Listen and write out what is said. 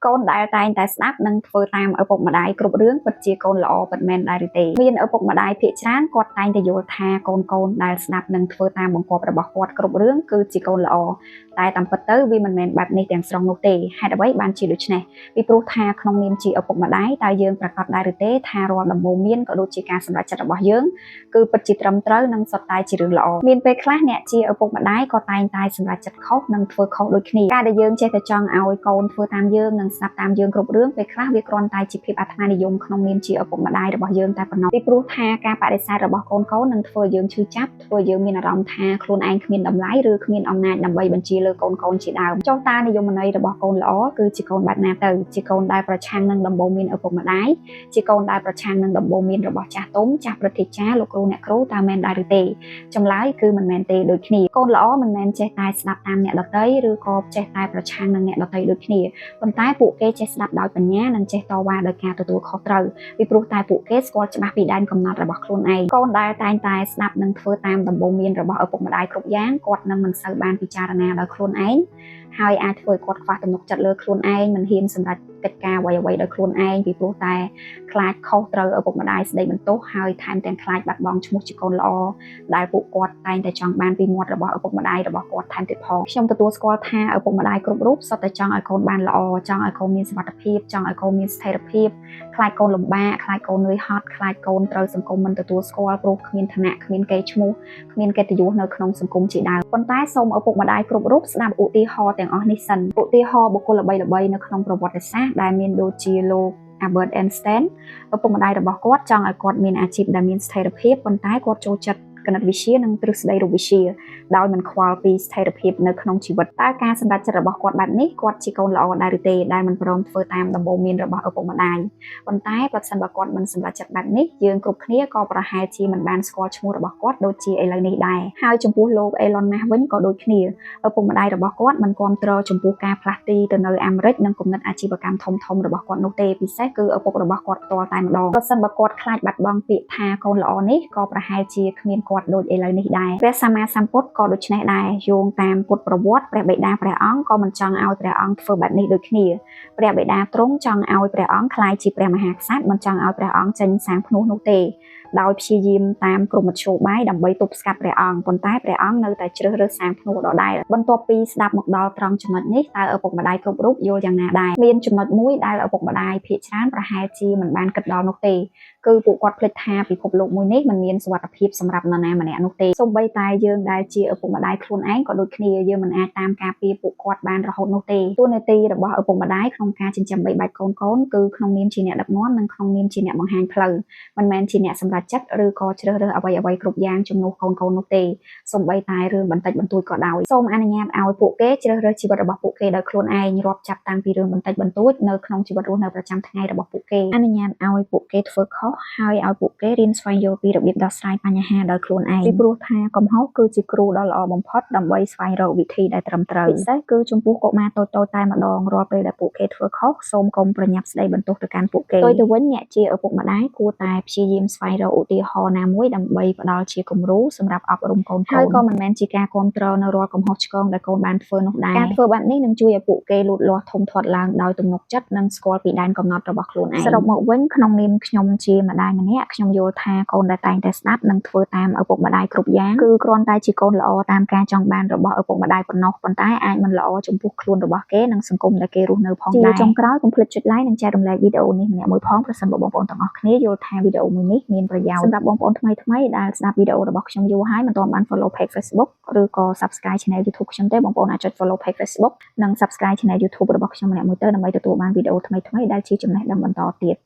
កូនដែលតែងតែស្ដាប់និងធ្វើតាមឪពុកម្ដាយគ្រប់រឿងពិតជាកូនល្អពិតមែនដែរឬទេមានឪពុកម្ដាយភាគច្រើនគាត់តែងតែយល់ថាកូនកូនដែលស្ដាប់និងធ្វើតាមបង្គាប់របស់គាត់គ្រប់រឿងគឺជាកូនល្អតែតាមពិតទៅវាមិនមែនបែបនេះទាំងស្រុងនោះទេហេតុអ្វីបានជាដូច្នេះពីព្រោះថាក្នុងនាមជាឪពុកម្ដាយតើយើងប្រាកដដែរឬទេថារាល់ដំបូន្មានក៏ដូចជាការសម្រេចចិត្តរបស់យើងគឺពិតជាត្រឹមត្រូវនិងសុទ្ធតែជារឿងល្អមានពេលខ្លះអ្នកជាឪពុកម្ដាយក៏តែងតែសម្រេចចិត្តខុសនិងធ្វើខុសដូចគ្នាការដែលយើងចេះតែចង់ឲ្យកូនធ្វើតាមយើងនិងស្ដាប់តាមយើងគ្រប់រឿងពេលខ្លះវាគ្រាន់តែជាភាពអាត្មានិយមក្នុងនាមជាឪពុកម្ដាយរបស់យើងតែប៉ុណ្ណោះពីព្រោះថាការបដិសេធរបស់កូនកូននឹងធ្វើឲ្យយើងឈឺចាប់ធ្វើឲ្យយើងមានអារម្មណ៍ថាខ្លួនឯងគ្មានតម្លៃឬគ្មានអំណាចដើម្បីបញ្ជាលើកូនកូនជាដើមចុះតើនិយមន័យរបស់កូនល្អគឺជាកូនបែបណាទៅជាកូនដែលប្រឆាំងនឹងដំបូន្មានឪពុកម្ដាយជាកូនដែលប្រឆាំងនឹងដំបូន្មានរបស់ចាស់ទុំចាស់ព្រឹទ្ធាចារ្យលោកគ្រូអ្នកគ្រូតើមែនដែរឬទេចម្លើយគឺមិនមែនទេដូចគ្នាកូនល្អមិនមែនចេះតែស្ដាប់តាមអ្នកដទៃឬក៏ចេះតែប្រឆាំងនឹងអ្នកដទៃដូចគ្នាប៉ុន្តែពួកគេចេះស្ដាប់ដោយបញ្ញានិងចេះតវ៉ាដោយការទទួលខុសត្រូវពីព្រោះតែពួកគេស្គាល់ច្បាស់ពីដែនកំណត់របស់ខ្លួនឯងកូនដែលតែងតែស្ដាប់និងធ្វើតាមដំបូន្មានរបស់ឪពុកម្ដាយគ្រប់យ៉ាងគាត់នឹងមិនសូវបានពិចារណាដោយខ្លួនឯងហើយអាចធ្វើឲ្យគាត់ខ្វះទំនុកចិត្តលើខ្លួនឯងមិនហ៊ានសម្រេចកិច្ចការអ្វីៗដោយខ្លួនឯងពីព្រោះតែខ្លាចខុសត្រូវឪពុកម្ដាយស្ដីបន្ទោសហើយថែមទាំងខ្លាចបាត់បង់ឈ្មោះជាកូនល្អដែលពួកគាត់តែងតែចង់បានពីមាត់របស់ឪពុកម្ដាយរបស់គាត់ថែមទៀតផងខ្ញុំទទួលស្គាល់ថាឪពុកម្ដាយគ្រប់រូបសុទ្ធតែចង់ឲ្យកូនបានល្អចង់ឲ្យកូនមានសុវត្ថិភាពចង់ឲ្យកូនមានស្ថិរភាពខ្លាចកូនលំបាកខ្លាចកូននឿយហត់ខ្លាចកូនត្រូវសង្គមមិនទទួលស្គាល់ព្រោះគ្មានឋានៈគ្មានកេរ្តិ៍ឈ្មោះគ្មានកិត្តិយសនៅក្នុងសង្គមជាដើមប៉ុន្តែសូមឪពុកម្ដាយគ្រប់រូបស្ដាប់ឧទាហរណ៍ទាំងអស់នេះសិនឧទាហរណ៍បុគ្គលល្បីៗនៅក្នុងប្រវត្តិសាស្ត្រដែលមានដូចជាលោក Albert Einstein ឪពុកម្ដាយរបស់គាត់ចង់ឲ្យគាត់មានអាជីពដែលមានស្ថិរភាពប៉ុន្តែគាត់ចូលចិត្តគណិតវិទ្យានិងទ្រឹស្ដីរូបវិទ្យាដោយមិនខ្វល់ពីស្ថិរភាពនៅក្នុងជីវិតតើការសម្រេចចិត្តរបស់គាត់បែបនេះគាត់ជាកូនល្អដែរឬទេដែលមិនព្រមធ្វើតាមដំបូន្មានរបស់ឪពុកម្ដាយប៉ុន្តែប្រសិនបើគាត់មិនសម្រេចចិត្តបែបនេះយើងគ្រប់គ្នាក៏ប្រហែលជាមិនបានស្គាល់ឈ្មោះរបស់គាត់ដូចជាឥឡូវនេះដែរហើយចំពោះលោក Elon Musk វិញក៏ដូចគ្នាឪពុកម្ដាយរបស់គាត់មិនគាំទ្រចំពោះការផ្លាស់ទីទៅនៅអាមេរិកនិងគំនិតអាជីវកម្មធំៗរបស់គាត់នោះទេពិសេសគឺឪពុករបស់គាត់ផ្ទាល់តែម្ដងប្រសិនបើគាត់ខ្លាចបាត់បង់ពាក្យថាកូនល្អនេះក៏ប្រហែលជាគ្មានគាត់ដូចឥឡូវនេះដែរព្រះសម្មាសម្ពុទ្ធក៏ដូច្នេះដែរយោងតាមពុទ្ធប្រវត្តិព្រះបិតាព្រះអង្គក៏មិនចង់ឲ្យព្រះអង្គធ្វើបែបនេះដូចគ្នាព្រះបិតាទ្រង់ចង់ឲ្យព្រះអង្គក្លាយជាព្រះមហាក្សត្រមិនចង់ឲ្យព្រះអង្គចេញសាងភ្នោះនោះទេដោយព្យាយាមតាមគ្រប់មធ្យោបាយដើម្បីទប់ស្កាត់ព្រះអង្គប៉ុន្តែព្រះអង្គនៅតែជ្រើសរើសសាងភ្នោះដដែលបន្ទាប់ពីស្ដាប់មកដល់ត្រង់ចំណុចនេះតើឪពុកម្ដាយគ្រប់រូបយល់យ៉ាងណាដែរមានចំណុចមួយដែលឪពុកម្ដាយភាគច្រើនប្រហែលជាមិនបានគិតដល់នោះទេគឺពួកគាត់ភ្លេចថាពិភពលោកមួយនេះមិនមានសុវត្ថិភាពសម្រាប់នរណាម្នាក់នោះទេសូម្បីតែយើងដែលជាឪពុកម្ដាយខ្លួនឯងក៏ដូចគ្នាយើងមិនអាចតាមការពារពួកគាត់បានរហូតនោះទេតួនាទីរបស់ឪពុកម្ដាយក្នុងការចិញ្ចឹមបីបាច់កូនៗគឺក្នុងនាមជាអ្នកដឹកនាំនិងក្នុងនាមជាអ្នកបង្ហាញផ្លូវមិនមែនជាអ្នកសម្រេចចិត្តឬក៏ជ្រើសរើសអ្វីៗគ្រប់យ៉ាងជំនួសកូនៗនោះទេសូម្បីតែរឿងបន្តិចបន្តួចក៏ដោយសូមអនុញ្ញាតឲ្យពួកគេជ្រើសរើសជីវិតរបស់ពួកគេដោយខ្លួនឯងរាប់ចាប់តាំងពីរឿងបន្តិចបន្តួចនៅក្នុងជីវិតរស់នៅប្រចាំថ្ងៃរបស់ពួកគេអនុញ្ញាតឲ្យពួកគេធ្វើខុសហើយឲ្យពួកគេរៀនស្វែងយល់ពីរបៀបដោះស្រាយបញ្ហាដោយខ្លួនឯងពីព្រោះថាកំហុសគឺជាគ្រូដ៏ល្អបំផុតដើម្បីស្វែងរកវិធីដែលត្រឹមត្រូវពិសេសគឺចំពោះកុមារតូចៗតែម្ដងរាល់ពេលដែលពួកគេធ្វើខុសសូមកុំប្រញាប់ស្ដីបន្ទោសទៅកាន់ពួកគេផ្ទុយទៅវិញអ្នកជាឪពុកម្ដាយគួរតែព្យាយាមស្វែងរកឧទាហរណ៍ណាមួយដើម្បីផ្ដល់ជាគំរូសម្រាប់អប់រំកូនៗហើយក៏មិនមែនជាការគាំទ្រនៅរាល់កំហុសឆ្គងដែលកូនបានធ្វើនោះដែរការធ្វើបែបនេះនឹងជួយឲ្យពួកគេលូតលាស់ធំធាត់ឡើងដោយទំនុកចិត្តនិងស្គាល់ពីដែនកំណត់របស់ខ្លួនឯងសរុបមកវិញក្នុងនាមខ្ញុំជាម្ដាយម្នាក់ខ្ញុំយល់ថាកូនដែលតែងតែស្ដាប់និងធ្វើតាមឪពុកម្ដាយគ្រប់យ៉ាងគឺគ្រាន់តែជាកូនល្អតាមការចង់បានរបស់ឪពុកម្ដាយប៉ុណ្ណោះប៉ុន្តែអាចមិនល្អចំពោះខ្លួនរបស់គេនិងសង្គមដែលគេរស់នៅផងដែរជាចុងក្រោយកុំភ្លេចចុច like និងចែករំលែកវីដេអូនេះម្នាក់មួយផងប្រសិនបើបងប្អូនទាំងអស់គ្នាយល់ថាវីដេអូមួយនេះមានប្រយោជន៍សម្រាប់បងប្អូនថ្មីៗដែលស្ដាប់វីដេអូរបស់ខ្ញុំយូរហើយមិនទាន់បាន follow page Facebook ឬក៏ subscribe channel YouTube ខ្ញុំទេបងប្អូនអាចចុច follow page Facebook និង subscribe channel YouTube របស់ខ្ញុំម្នាក់មួយទៅដើម្បីទទួលបានវីដេអូថ្មីៗដែលជាចំណេះដឹងបន្តទៀត។